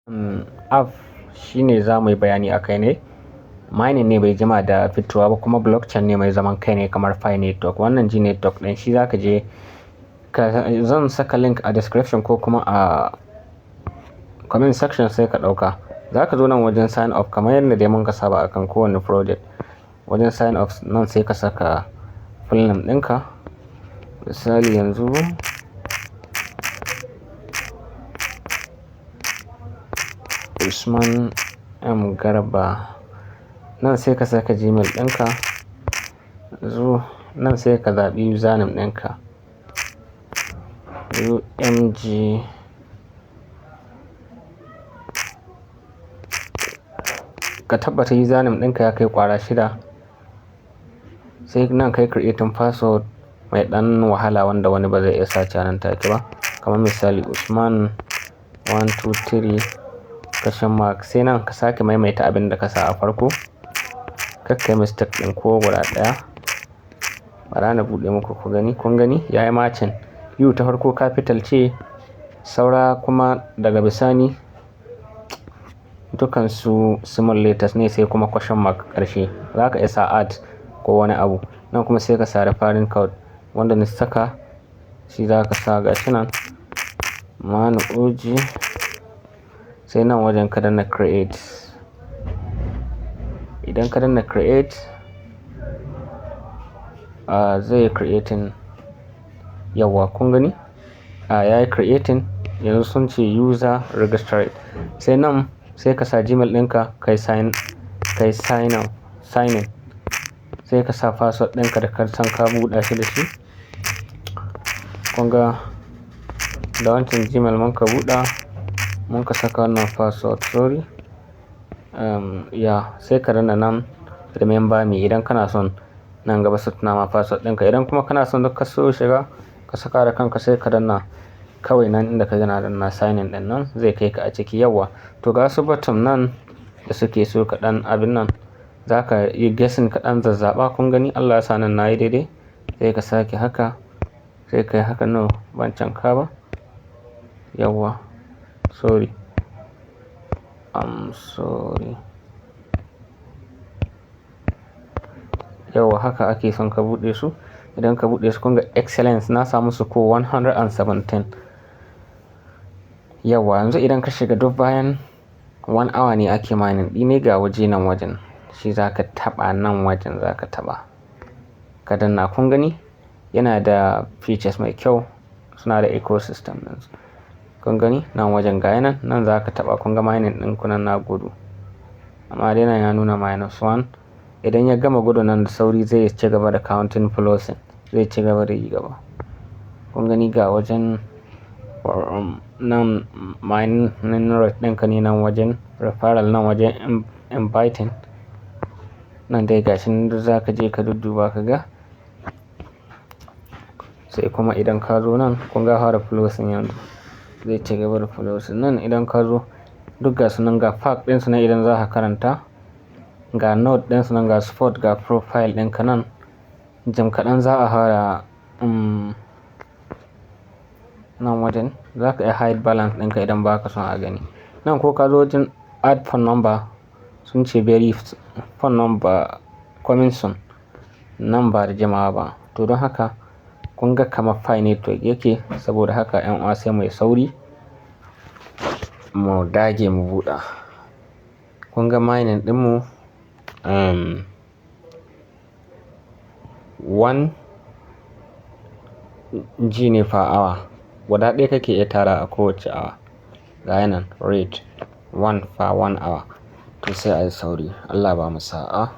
App shine za mu yi bayani a kai ne. Mining ne bai jima da fitowa ba kuma blockchain ne mai zaman kai ne kamar Pi Network. Wannan G Network ɗin shi za ka je ka, zan saka link a description ko kuma a comment section sai ka ɗauka. Za ka zo nan wajen sign up kamar yadda dai mun ka saba akan kowane project. Wajen sign up nan sai ka saka full name ɗinka. Misali yanzu Usman M Garba. Nan sai ka saka Gmail ɗinka. Yanzu nan sai ka zaɓi username ɗinka. UMG ka tabbata username ɗinka ya kai ƙwara 6. Sai nan kai creating password mai ɗan wahala wanda wani ba zai iya sace nan take ba. Kamar misali Usman 123 question mark. Sai nan ka sake maimaita abin da ka sa a farko. Kar kai mistake ɗin ko guda ɗaya. Bara na buɗe muku ku gani. Kun gani? Yayi matching. U ta farko capital ce, saura kuma daga bisani dukansu small letters ne sai kuma question mark ƙarshe. Za ka iya sa at ko wani abu. Nan kuma sai ka sa referring code wanda na saka shi za ka sa gashi nan Manu OG. Sai nan wajen ka danna create. Idan ka danna create, zai yi creating. Yauwa kun gani? Yayi creating. Yanzu sun ce user registered. Sai nan sai ka sa Gmail ɗinka kai sign up, sign in. Sai ka sa password ɗinka da ka san ka buɗe shi da shi. Kun ga da wancan Gmail mun ka buɗe, mun ka saka wannan password, sorry. Ya sai ka danna nan remember me idan kana son nan gaba su tuna ma password ɗinka. Idan kuma kana son duk ka so shiga ka saka da kanka sai ka danna kawai nan inda ka gana danna sign in ɗin nan zai kai ka a ciki yauwa. To ga su button nan da suke so kaɗan abin nan za ka yi guessing kaɗan zazzaɓa. Kun gani Allah ya sa nan nayi daidai. Sai ka sake haka, sai ka yi haka, no ban canka ba. Yauwa, sorry. I'm sorry. Yauwa haka ake son ka buɗe su. Idan ka buɗe su kun ga excellence na samu score 117. Yauwa yanzu idan ka shiga duk bayan 1 hour ne ake mining. Ɗine ga waje nan wajen shi za ka taɓa, nan wajen za ka taɓa. Ka danna kun gani yana da features mai kyau, suna da ecosystem ɗinsu. Kun gani nan wajen ga yanan nan za ka taɓa, kun ga mining ɗin ku nan na gudu. Amma dai nan ya nuna -1. Idan ya gama gudu nan da sauri zai ci gaba da counting plusing, zai ci gaba da yi gaba. Kun gani ga wajen nan mining rate ɗinka ne, nan wajen referral, nan wajen inviting. Nan dai gashi nan duk za ka je ka dudduba ka ga. Sai kuma idan ka zo nan kun ga fara plusing yanzu zai ci gaba da plusing. Nan idan ka zo duk gasu nan ga FAQ ɗinsu nan idan za ka karanta, ga note ɗinsu nan, ga support, ga profile ɗinka nan. Jim kaɗan za a fara nan wajen za ka iya hide balance ɗinka idan ba ka son a gani. Nan ko ka zo wajen add phone number sun ce very phone number coming soon, nan ba da jimawa ba. To don haka kun ga kamar Pi Network yake, saboda haka 'yan uwa sai muyi sauri mu dage mu buɗe. Kun ga mining ɗinmu 1 G ne per hour. Guda ɗaya kake iya tara a kowacce awa. Ga yanan rate 1 per 1 hour. To sai a yi sauri. Allah ba mu sa'a.